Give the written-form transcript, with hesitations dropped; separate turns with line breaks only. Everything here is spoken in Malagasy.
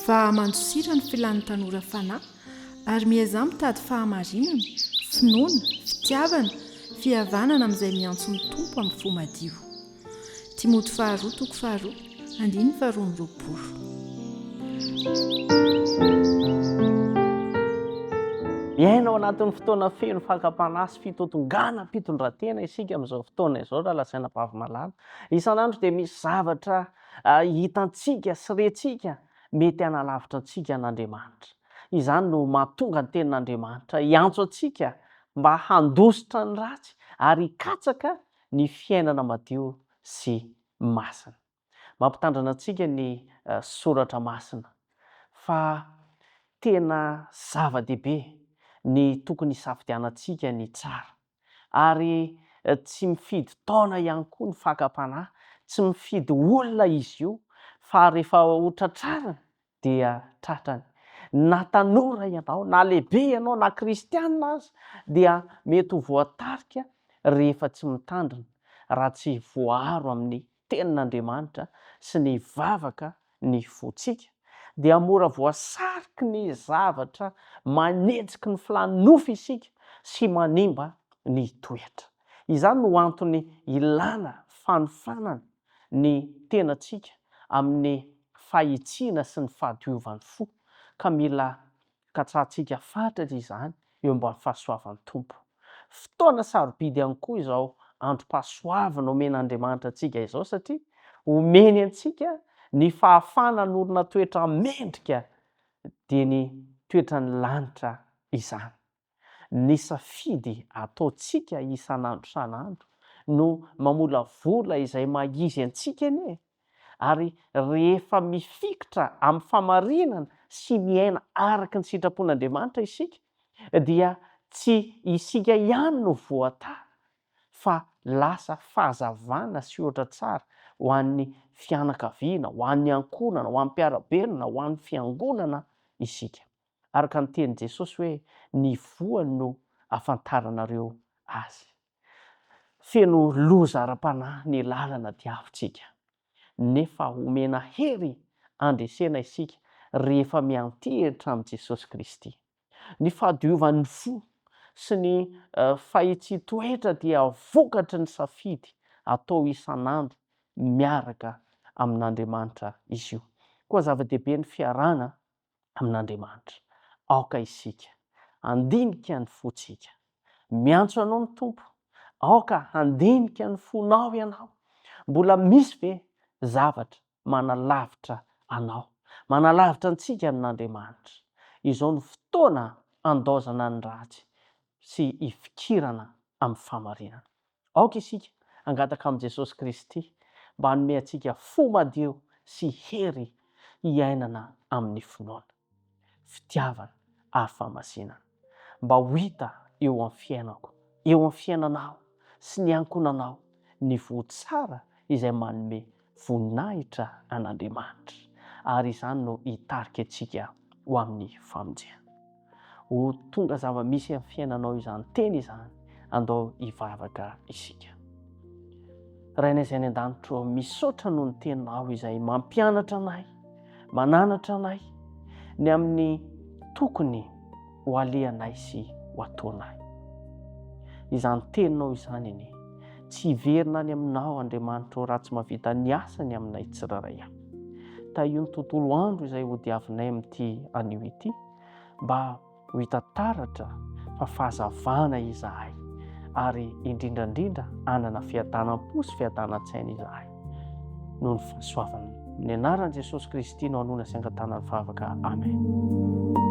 Fa mandosira ny filan'ny tanora fanahy ary miezaha mitady fahamarinana, finoana, fitiavana, fihavanana amin'izay miantso ny Tompo amin'ny fo madio. Timoty faharoa toko faharoa andininy faharoa amby roapolo.
Miaina ao anatin'ny fotoana feno fakam-panahy sy fitotonganam-pitondran-tena isika amin'izao fotoana izao raha lazaina Bavimalala. Isan'andro dia misy zavatra hitantsika sy rentsika mety hanalavitra antsika an'Andriamanitra. Izany no mahatonga ny Tenin'Andriamanitra hiantso antsika mba handositra ny ratsy ary hikatsaka ny fiainana madio sy masina. Mampitandrina antsika ny Soratra Masina fa tena zava-dehibe ny tokony hisafidianantsika ny tsara. Ary tsy mifidy taona ihany koa ny fakam-panahy, tsy mifidy olona izy io fa rehefa ho tratrarina dia tratrany. Na tanora ianao, na lehibe ianao, na kristiana aza dia mety ho voatarika rehefa tsy mitandrina, raha tsy voaaro amin'ny Tenin'Andriamanitra sy ny vavaka ny fontsika, dia mora voasariky ny zavatra manenjiky ny filàn'ny nofo isika sy manimba ny toetra. Izany no antony ilàna fanofanana ny tenantsika amin'ny fahitsiana sy ny fahadiovan'ny fo, ka mila katsahantsika fatratra izany eo ambany fahasoavan'ny Tompo. Fotoana sarobidy ihany koa izao androm-pahasoavana omen'Andriamanitra antsika izao satria omeny antsika ny fahafahana hanorina toetra mendrika dia ny toetran'ny lanitra izany. Ny safidy ataontsika isan'andro isan'andro no mamolavola izay maha izy antsika anie e! Ary rehefa mifikitra amin'ny famarinana sy miaina araka ny sitrapon'Andriamanitra isika, dia tsy isika ihany no voatahy, fa lasa fahazavana sy ohatra tsara ho an'ny fianakaviana, ho an'ny ankohonana, ho an'ny mpiara-belona, ho an'ny fiangonana isika. Araka ny tenin'i Jesosy hoe, Ny voany no ahafantaranareo azy. Feno loza ara-panahy ny lalana diavintsika, nefa omena hery handresena isika rehefa miantehitra amin'i Jesosy Kristy. Ny fahadiovan'ny fo sy ny fahitsian-toetra dia vokatry ny safidy atao isan'andro miaraka amin'Andriamanitra izy io. Koa zava-dehibe ny fiarahana amin'Andriamanitra. Aoka isika handinika ny fontsika. Miantso anao ny Tompo. Aoka handinika ny fonao ianao. Mbola misy ve zavatra manalavitra anao, manalavitra antsika amin'Andriamanitra? Izao no fotoana handaozana ny ratsy sy hifikirana amin'ny fahamarinana. Aoka isika hangataka amin'i Jesosy Kristy mba hanome antsika fo madio sy hery hiainana amin'ny finoana, fitiavana ary fahamasinana. Mba ho hita eo amin'ny fiainako, eo amin'ny fiainanao sy ny ankohonanao ny voa tsara izay manome voninahitra an'Andriamanitra, ary izany no hitarika antsika ho amin'ny famonjena. Ho tonga zava-misy amin'ny fiainanao izany teny izany, andao hivavaka isika. Rainay izay any an-danitra ô, misaotra noho ny teninao izay mampianatra anay, mananatra anay ny amin'ny tokony ho alehanay sy ho ataonay. Izany teninao izany anie, tsy hiverina any aminao Andriamanitra ô raha tsy mahavita ny asany aminay tsirairay avy. Tahio ny tontolo andro izay hodiavinay amin'ity anio ity mba ho hita taratra fa fahazavana izahay ary indrindra indrindra hanana fiadanam-po sy fiadanan-tsaina izahay noho ny fahasoavana. Amin'ny anaran'i Jesosy Kristy no anona sy angatahana ny vavaka. Amen.